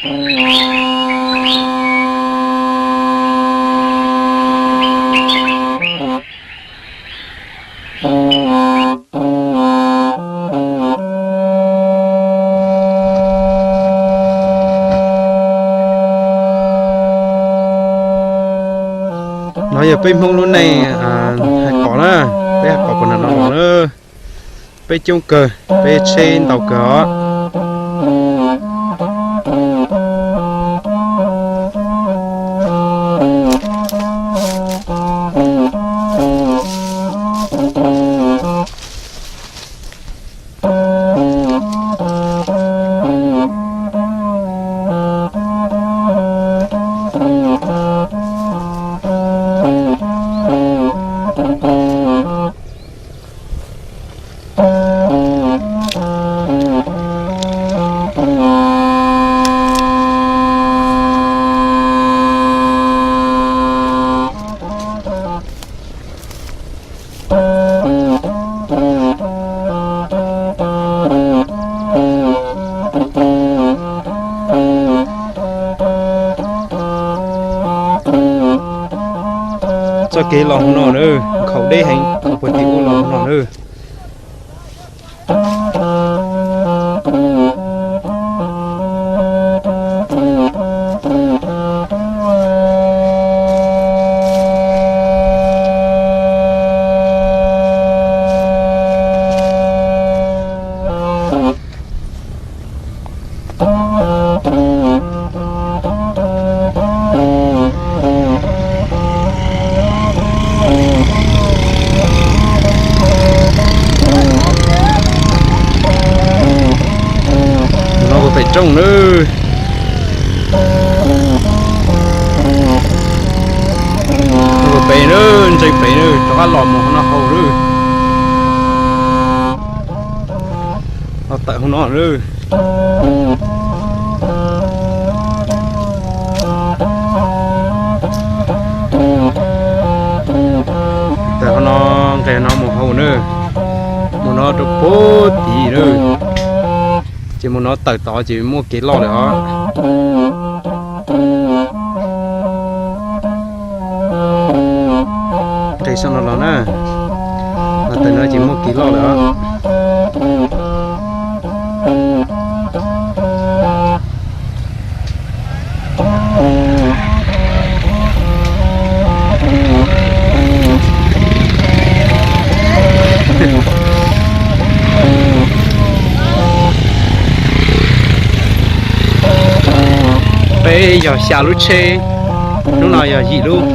No yog peb Hmoob lub neej hais qom na, peb hais qom puas nram no los na. Peb coob kawg, peb tsheb ntau kawg os. Txoj kev los hauv no na, nkhaus deb heev, puag tim ub los hauv no na. No puag pem rooj na. Puag pem na, ntseeg pem na, rov qab los mus hauv no hauv na. Los tawm hauv no na. Tawm hauv no, nqes no mus hauv na, mus no rau puag tid na. Ces mus no tawm tod ces muaj kev loj lawm os. Nqes saum no los na, los tawm no ces muaj kev loj lawm os. Peb yog xya lub tsheb, hnub no yog yim lub,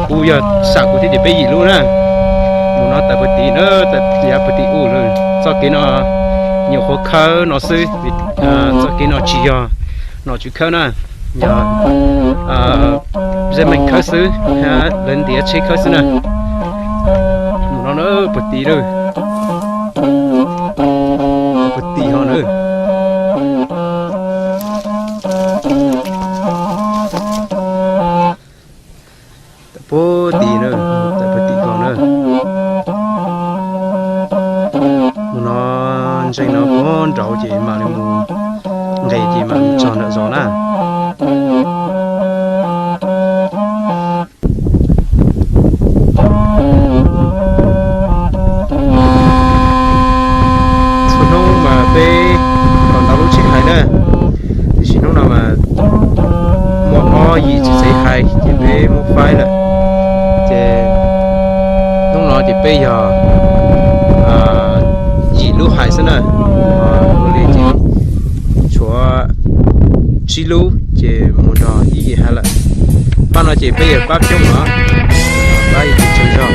kuv yog sam kuv thiab ces peb yim lub na. Mus no tawm puag tid na, yav puag tim ub lawm. Txoj kev no nyuam qhuav khawb no xwb, txoj kev no tsis yog nom tswv khawb na, yog zej meej khawb xwb, lawv ntiav tsheb khawb xwb na. Mus no na puag tid lawm, puag tid ho na. Tawm puag tid na, tawm puag tim ko na. Mus no ntseeg no puag nraud ces mam li mus, nqes ces mam mus txog nram zos na. Txhua hnub mas peb los ntau lub tsheb hais na, tiam sis hnub no mas muaj ob yim tsis txaus hais ces peb muab faib lawm. Ces hnub no ces peb yog yim lub hais xwb na, ua li ces tshuav tsib lub ces mus nrog ib yim hais lawm. Pab no ces peb yog pab coob no, pab ib tug tsawg zog.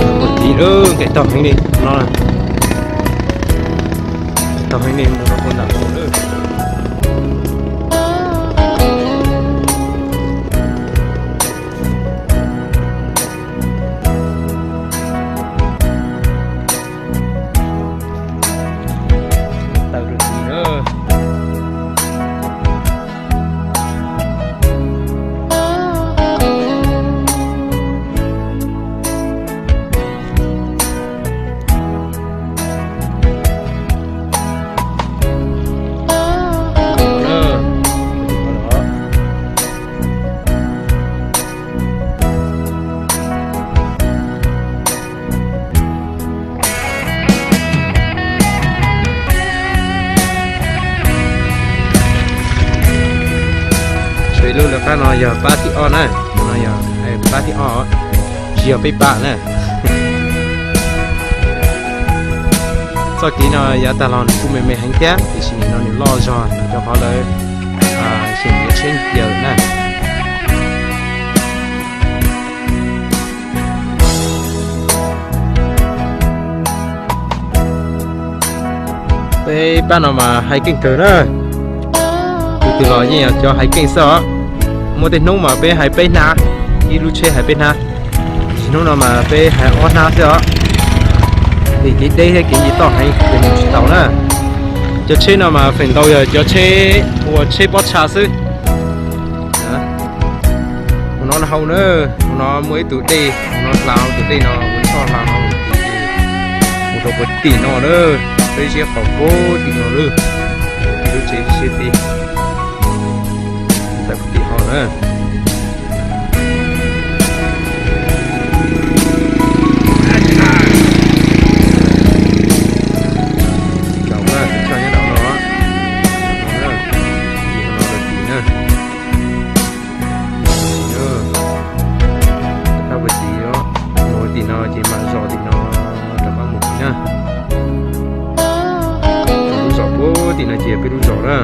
Ua tib lub nqes taug heev li no. Heev, nej mus rau puag nram no lawm. Taw rau tid na. Sawv ib lub lawv qab no yog pab thib ob na, no yog pab thib ob, tsis yog peb pab na. Txoj kev no yav tag los nws kuj me me heev thiab, tiam sis nim no nws loj zog rau qhov lawv xyeem tiav tsheb cia na. Peb pab no mas hais keej kawg na. Tus twg los yeej yog cov hais keej xwb os. Muaj tej hnub mas peb hais peb hnab, ib lub tsheb hais peb hnab. Hnub no mas peb hais ob hnab xwb os. Vim kev deb thiab kev nce toj heev ces mus tsis taus na. Cov tsheb no mas feem ntau yog cov tsheb ua tsheb pob tsha xwb. Hauv no hauv na, hauv no muaj ib tug dej, hauv no hla, hauv tus dej no ua tshoj hla no mus rau puag tim no na, peb ziab qhov puag tim no lawm, tim lub tsev siab teb, tawm puag tim ho na. Tsis tau na, tus tshoj nyob nram no, tim no rau tim na. Rov qab puag tim, mus tim no ces mam zos tim no, rov qab mus tim na. Lub zos puag tim no ces peb lub zos na.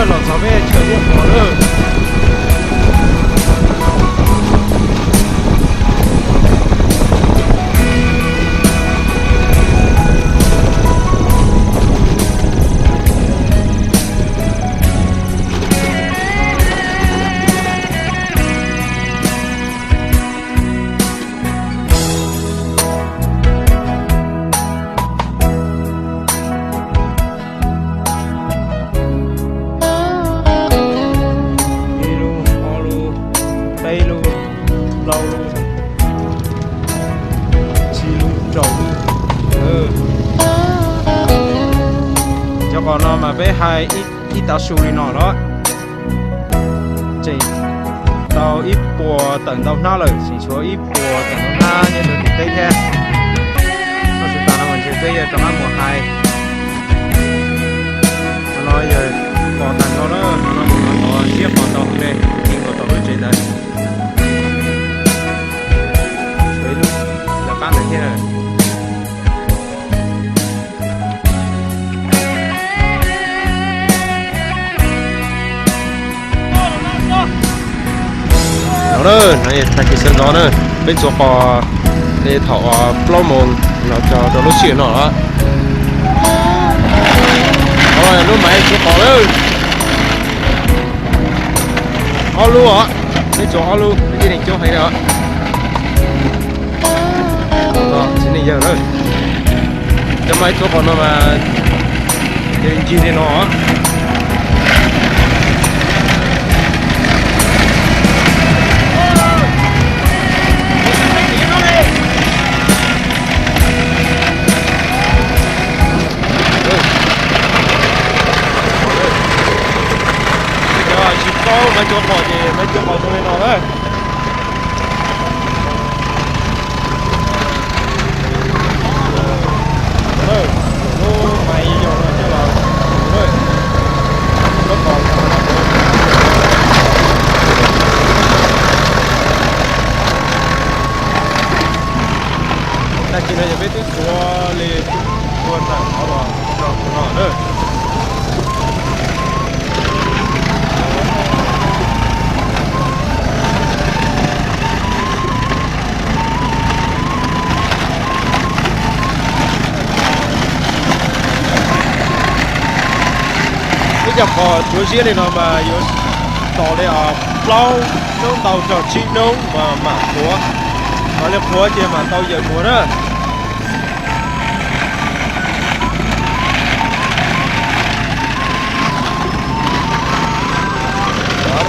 Los txog peb chaw muab pom lawm. Ib lub, ob lub, peb lub, plaub lub, tsib lub, rau lub. Cov qos no mas peb hais ib tav su li no los tseem tau ib puas tawm ntau hnab lawm, tseem tshuav ib puas tawm ntau hnab nyob rau tim teb thiab. Koj sawv tas no mas ntshe peb yuav rov qab mus hais. Qhov no yog qos tag nrho na, qhov no mus qhov tod, siab qos tau hauv ne, ti nkaus tom lub tsev ntawd. Tshuav ib lub lawv pab ntawd thiab. No na, no tag kis sawv ntxov na, peb ntxuav qos Thaum plaub moos los txog rau lub sij hawm no lawm. Lub maiv tsuav qos lawm. Ob lub os, peb tsuav ob lub, peb tib neeg coob heev na. Txiv neej yawg na, cov maiv tsuav qos no mas ncig li no. Tsis paub maiv tsuav qos ces maiv tsuav qos zoo li no na. Tag kis no yog peb twb tsuav li ua tawm qhov los rau no na. Ib co qos tsuav ziab li no mas yuav tos li plaub hnub ntau txog tsib hnub mas mam qhuav. Mam li qhuav ces mam tau yawm qhuav na.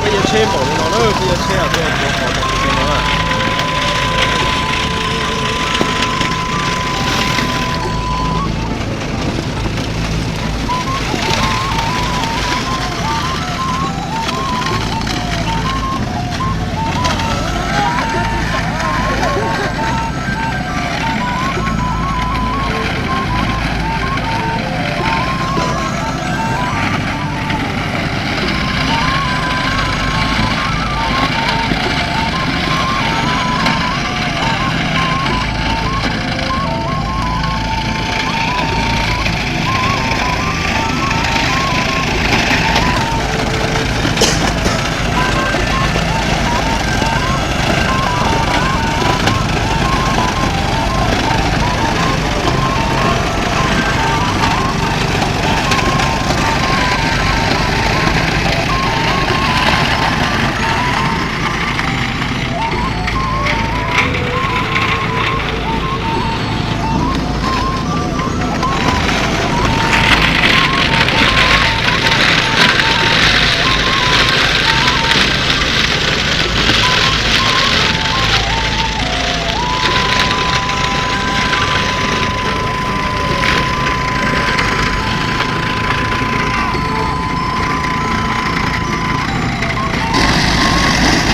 Peb yuav tsheb npaum li no na, peb yuav tsheb tuaj tsuav qos no na.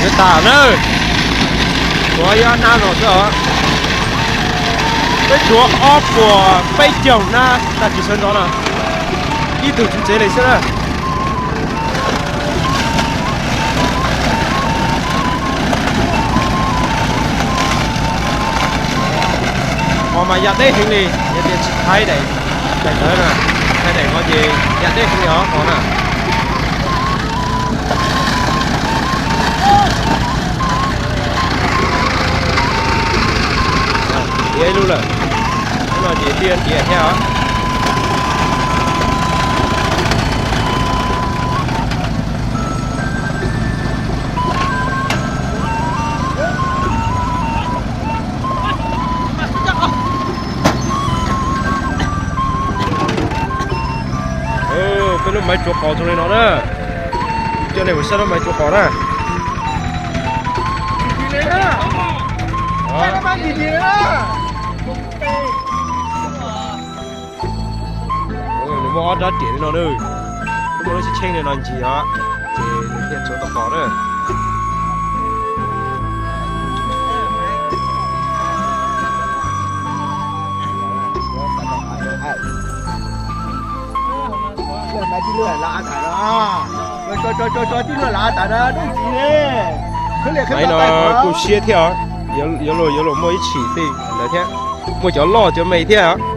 Yuav tas na, tsuav ib ob hnab no xwb os. Peb tsuav ob puas peb caug hnab tag kis sawv ntxov no, ib tug txuv tsev li xwb na. Qos mas ya deb heev li, yog tias tsis thaiv daim, daim ntawd na, tsis thaiv daim no ces ya deb heev li os qos na. Tiav ib lub lawm, lub no ces tiaj tiav thiab os. Peb lub maiv tsuav qos zoo li no na. Coj nej mus saib lub maiv tsuav qos na. Nws muaj ob rab riam li no na. Muaj lub tsheb tsheej li no ncig os, ces nws thiaj tsuav tau qos na. Maiv no kuj siab thiab os, yuav luag yuav luag muaj ib tshim tej ntawd thiab, muaj cov loj cov me thiab.